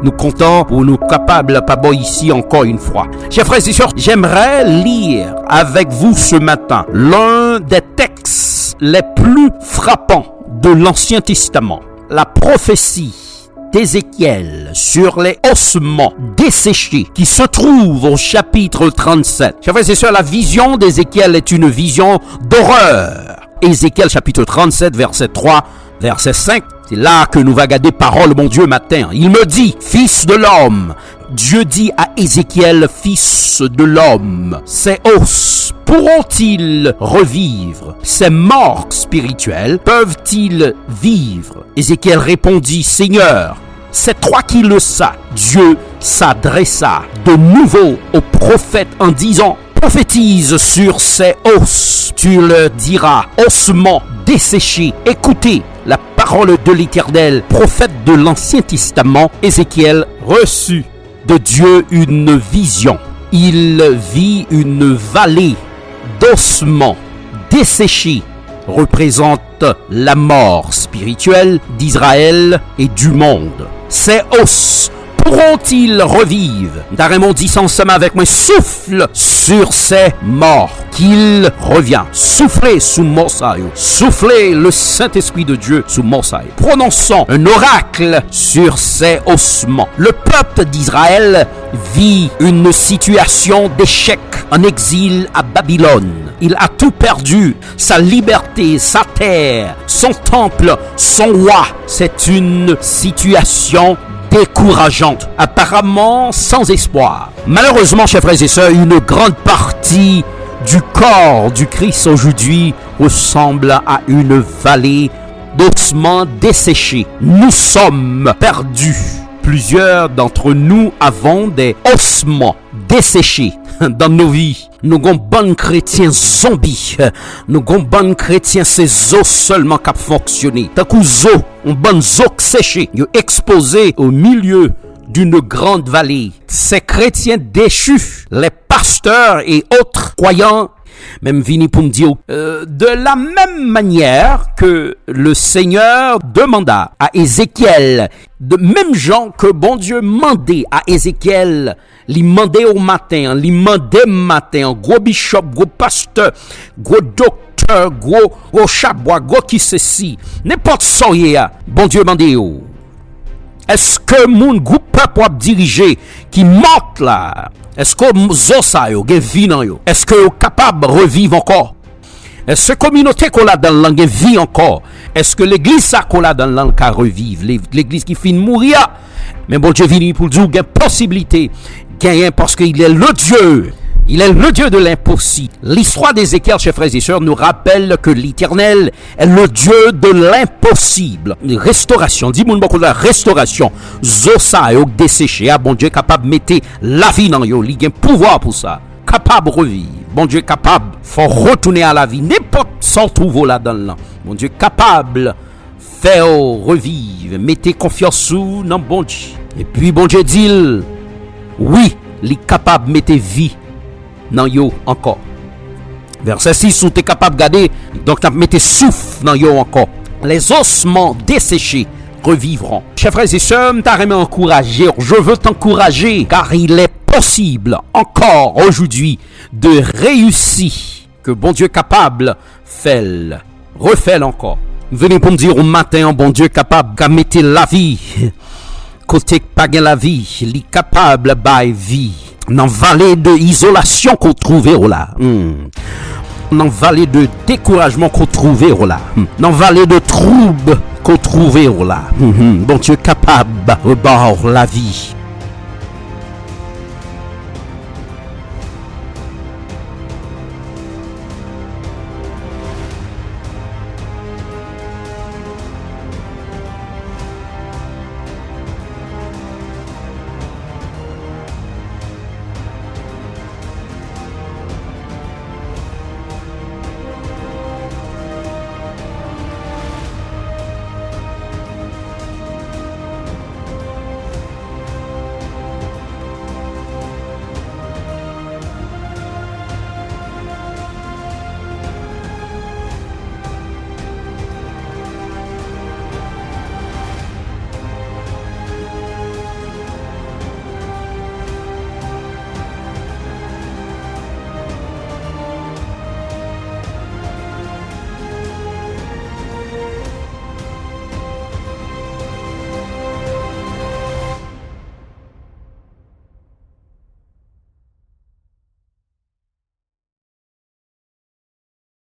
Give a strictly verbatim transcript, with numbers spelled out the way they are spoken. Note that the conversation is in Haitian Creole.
Nous comptons pour nous capables pas bon ici encore une fois. Chers frères et sœurs, j'aimerais lire avec vous ce matin l'un des textes les plus frappants de l'Ancien Testament, la prophétie d'Ézéchiel sur les ossements desséchés qui se trouve au chapitre trente-sept. Chers frères et sœurs, la vision d'Ézéchiel est une vision d'horreur. Ézéchiel chapitre trente-sept, verset trois, verset cinq. C'est là que nous va garder parole, mon Dieu, matin. Il me dit, fils de l'homme, Dieu dit à Ézéchiel, fils de l'homme, ces os pourront-ils revivre? Ces morts spirituels peuvent-ils vivre? Ézéchiel répondit, Seigneur, c'est toi qui le sais. Dieu s'adressa de nouveau au prophète en disant, prophétise sur ces os. Tu leur diras, ossements desséchés, écoutez la parole de l'Éternel. Prophète de l'Ancien Testament, Ézéchiel reçut de Dieu une vision. Il vit une vallée d'ossements desséchés, représente la mort spirituelle d'Israël et du monde. Ces os pourront-ils revivre? M ta renmen w di sa ansanm avèk mwen, souffle sur ces morts, qu'ils reviennent. Soufle sou mò sa yo. Soufflez le Saint-Esprit de Dieu sou mò sa yo. Prononçons un oracle sur ces ossements. Le peuple d'Israël vit une situation d'échec en exil à Babylone. Il a tout perdu, sa liberté, sa terre, son temple, son roi. C'est une situation décourageante, apparemment sans espoir. Malheureusement, chers frères et sœurs, une grande partie du corps du Christ aujourd'hui ressemble à une vallée d'ossements desséchés. Nous sommes perdus. Plusieurs d'entre nous avons des ossements desséchés dans nos vies. Nou gon bann kretyen zonbi. Nou gon bann kretyen se zo sèlman k ap fonksyone. Tankou zo, yon bann zo k seche. Yo ekspoze au milieu d'une grande vallée. Ces chrétiens déchus, les pasteurs et autres croyants, men m vini pou m di w, euh, de la même manière que le Seigneur demanda à Ézéchiel, de menm jan ke Bondye mande a Ezekyèl, li mande w maten an, li mande m maten an, gwo bichòp, gwo pastè, gwo doktè, gwo, gwo chabwa, gwo kisesi, nenpòt sa w ye a, Bondye mande w. Èske moun, gwoup pèp w ap dirije ki mòt la, èske zo sa yo gen vi nan yo? Èske yo kapab reviv ankò? Èske kominote ke w ladan l lan gen vi ankò? Èske legliz sa ke w ladan l lan ka reviv? Le-, legliz ki fin mouri a? Men Bondye vini pou l di w gen posiblite. Genyen, paske il est le Dieu. Il est le Dieu de l'impossible. L'histoire d'Ézéchiel, chers frères et sœurs, nous rappelle que l'Éternel est le Dieu de l'impossible. Restorasyon. Di moun bò kote la, restorasyon. Zo sa yo k deseche a, Bondye kapab mete lavi nan yo. Li gen pouvwa pou sa. Kapab reviv. Bondye kapab fè w retounen a lavi. Nenpòt sa w twouve w ladan l lan. Bondye kapab fè w reviv. Mete konfyans ou nan Bondye. Epi Bondye di l, wi, li kapab mete vi nan yo ankò. Vèsè sis, ou te kapab gade, donk n ap mete souf nan yo ankò. Les ossements desséchés revivront. Chers frères et sœurs, m ta renmen ankouraje w. Je veux t'encourager, car il est possible encore aujourd'hui de réussir. Ke Bondye kapab fè l, refè l ankò. M vini pou m di w maten an, Bondye kapab ka mete lavi kote k pa gen lavi, li kapab bay vi. Nan vale de izolasyon ke w twouve w la. Hmm. Nan vale de dekourajman ke w twouve w la. Hmm. Nan vale de twoub ke w twouve w la. Hmm. Bondye kapab ba w lavi.